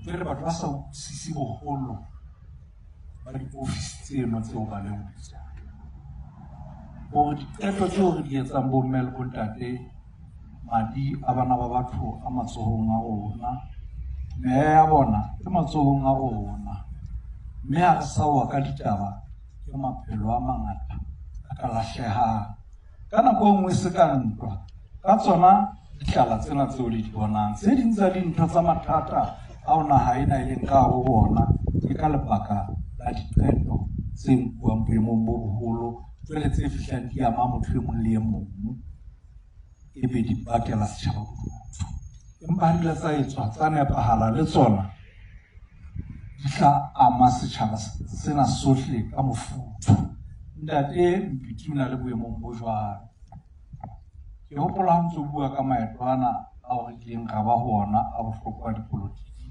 Jwale batho ba sa utlwisise boholo ba diofisi tseno tseo ba leng ho tsona. Hore diqeto tseo re di etsang bomme le bontate, madi a bana ba batho a matsohong a rona, meya ya bona e matsohong a rona. Mme ha re sa wa ka ditaba, ke maphelo a mangata a ka lahlehang. Ka nako e nngwe se ka ntwa, ka tsona ditlala tsena tseo le di bonang. Tse ding tsa dintho tsa mathata ao naha ena e leng ka hare ho ona ke ka lebaka la diqeto tse nkuwang boemong bo boholo, jwale tse fihlang di ama motho e mong le e mong, ebe di bakela setjhaba bodutu. Empa ha di ile tsa etswa tsa nepahala le tsona, di tla ama setjhaba sena sohle ka mofuthu. Ntate Mpiti o na le boemong bo jwalo. Ke hopola ha ntso bua ka maeto ana ao re kileng ra ba ho ona a bohlokwa dipolotiki.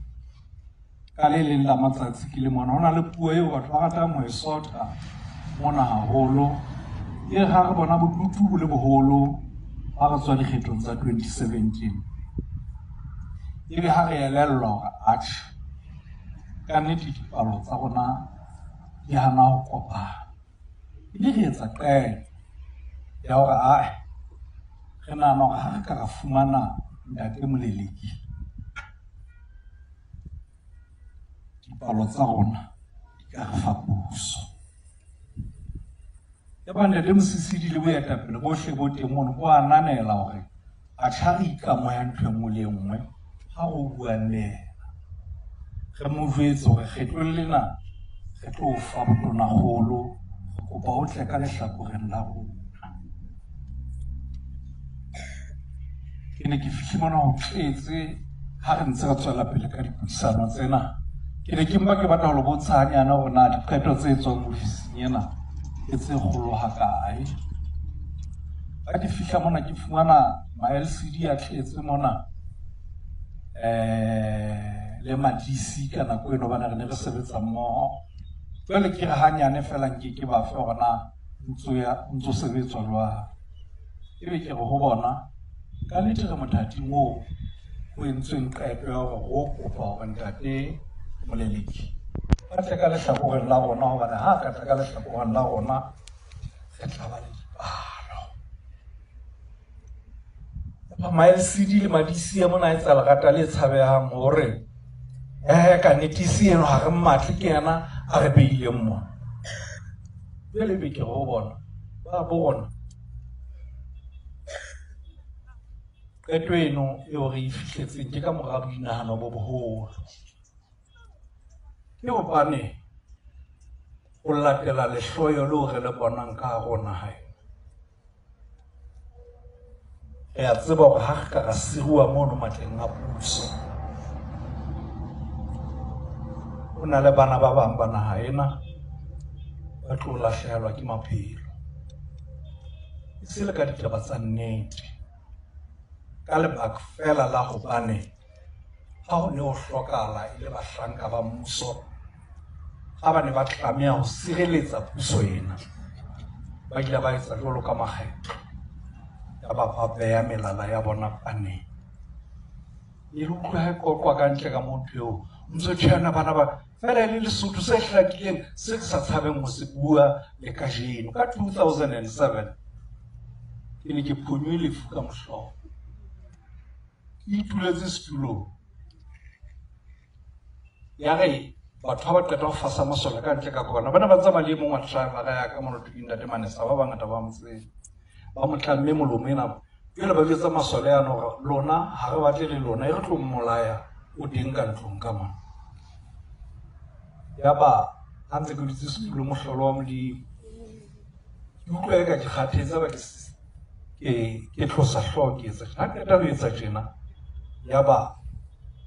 Ka le leng la matsatsi ke le mona, ho na le puo eo batho ba ratang ho e sotha mona haholo. E re ha re bona bodutu bo le boholo ha re tswa dikgethong tsa 2017. Ebe ha re elellwa hore atjhe, ka nnete dipalo tsa rona di hana ho kopana. Ebe re etsa qeto ya hore ae, re nahana hore ha re ka ra fumana ntate Moleleki, dipalo tsa rona di ka re fa puso. Eba ntate Mosisili le boetapele bohle bo teng mono bo ananela hore atjhe ha re ikamoha ntho e nngwe le e nngwe ha re buang le yena. Re mo jwetse hore kgetlong lena re tlo o fa botonakgolo, re kopa o tle ka lehlakoreng la rona. Ke ne ke fihle mona ho tletse ha re ntse re tswela pele ka dipuisano tsena. Ke ne ke mpa ke batla ho le bontsha hanyane hore na diqeto tse tswang ofising ena ke tse kgolo hakae. Ha ke fihla mona ke fumana ma-L_C_D a tletse mona, le ma-D_C ka nako eno hobane re ne re sebetsa mmoho. Jwale ke re hanyane feela nke ke ba fe hore na ntso sebetswa jwang. Ebe ke re ho bona, ka nnete re mothating oo ho entsweng qeto ya hore ro kopa hore ntate Moleleki a tle ka lehlakoreng la rona, hobane ha a ka tla ka lehlakoreng la rona re tla ba le dipalo. Empa ma-L_C_D le ma-D_C a mona a etsa lerata le tshabehang hore ka nnete se eno ha re mmatle, ke yena a re beileng mona. Jwale ebe ke re ho bona, ba bo rona, qeto eno eo re e fihletseng ke ka mora boinahano bo boholo. Ke hobane ho latela lehloyo leo re le bonang ka hare ho naha ena. Re a tseba hore ha re ka ra siruwa mono matleng a puso, ho na le bana ba bang ba naha ena ba tlo lahlehelwa ke maphelo. E se le ka ditaba tsa nnete, ka lebaka feela la hobane ha ho ne ho hlokahala e le bahlanka ba mmuso, ha ba ne ba tlameha ho sireletsa puso ena, ba ile ba etsa jwalo ka makgetho, ya ba ba beha melala ya bona paneng. E le utlwa ha e qoqwa ka ntle ka motho eo, ntso tjhena bana ba feela e le Lesotho se hlakileng se ke sa tshabeng ho se bua le kajeno. Ka 2007 ke ne ke phonywe lefu ka mohlolo, ke ituletse setulong. Ya re batho ha ba qeta ho fasa masole ka ntle ka kona, ba ne ba tsamaya le e mong wa driver ya ka mono thweng ntate Manesa, ba bangata ba mo tseba, ba mo tlamme molomo ena. Jwale ba jwetsa masole ano hore lona ha re batle le lona, e re tlo mmolaya o teng ka ntlong ka mona. Yaba ha ntse ke dutse setulo mohlolo wa Modimo, ke utlwa eka ke kgathetse, ba ke tlosa hlooho ke etsa tjena. Ha qeta ho etsa tjena, yaba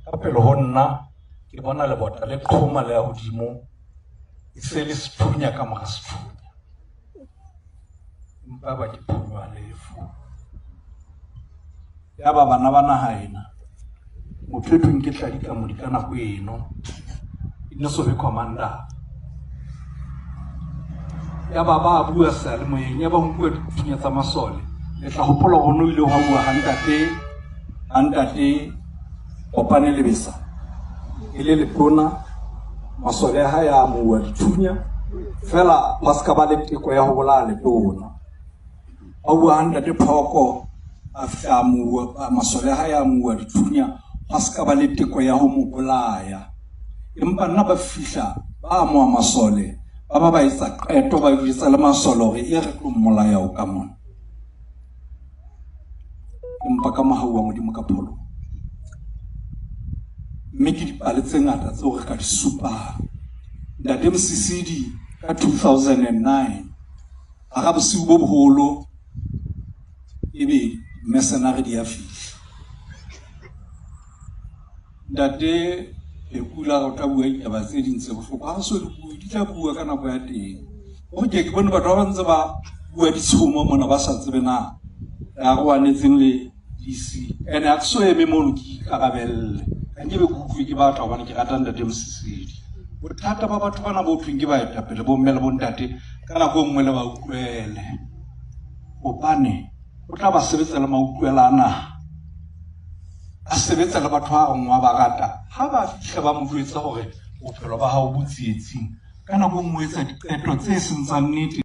ka pele ho nna ke bona lebota le qhoma le ya hodimo, e se le sethunya ka mora sethunya. Empa ba ke phonyoha lefu. Yaba bana ba naha ena, motho e thweng ke Tladi Kamodi ka nako eno, e ne so be commander. Yaba ba bua seyalemoyeng, yaba ho nkuwa dithunya tsa masole. Le tla hopola hore ho no ile hwa bua ha ntate Kopane Lebesa. e le letona, masole a hae a amohuwa dithunya, feela hwa se ka ba le teko ya ho bolaya letona. Ba bua ha ntate Phoko a fihla amohuwa, masole a hae a amohuwa dithunya, hwa se ka ba le teko ya ho mo bolaya. Empa nna ba fihla ba amoha masole, ba ba ba etsa qeto, ba jwetsa le masole hore e re tlo mmolaya o ka mona. Empa ka mohau wa Modimo ka pholo. Mme ke dipale tse ngata tseo re ka di supang. Ntate Mosisidi ka 2009 hara bosiu bo boholo ebe mercenary di a fihla. Ntate Phekula o tla bua ditaba tse ding tse bohloko, ha re so di bue, di tla bua ka nako ya teng. Hore ke ke bone batho ba ba ntse ba bua ditshomo mona ba sa tsebe na re arohanetseng le DC. Ene ha ke so eme mono ke ikarabelle. Ha nkebe ke utlwe ke batla hobane ke rata ntate Mosisidi. Bothata ba batho bana bo thweng ke baetapele bo mme le bontate ka nako e nngwe le ba utlwele. Hobane o tla ba sebetsa le mautlwela a naha. A sebetsa le batho ba reng wa ba rata. Ha ba fihla ba mo jwetsa hore bophelo ba hao bo tsietsing. Ka nako e nngwe o etsa diqeto tse seng tsa nnete.